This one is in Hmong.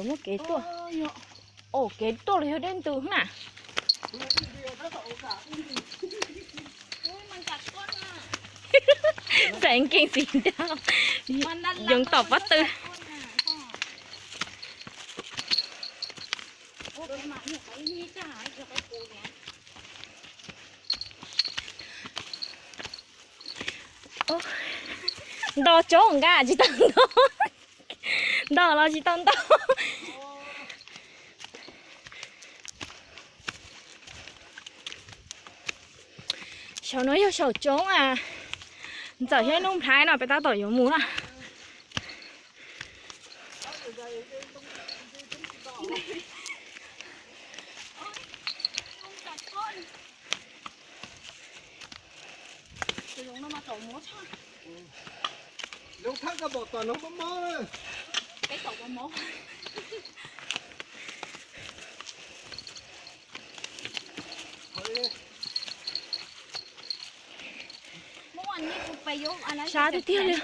Muab kev tuaj. Os, kev tuaj los yog dej ntws na. Txawm nkees xis ntag, yoov tom pob tw. Nto tsob nqa tsis tau nto. Nto los tsis tau nto. Saum no yog saum tsoob a. Ntxawm thiab Nuj Nplhaib no peb tab tom yuav mus na. Sab tiag tiag li.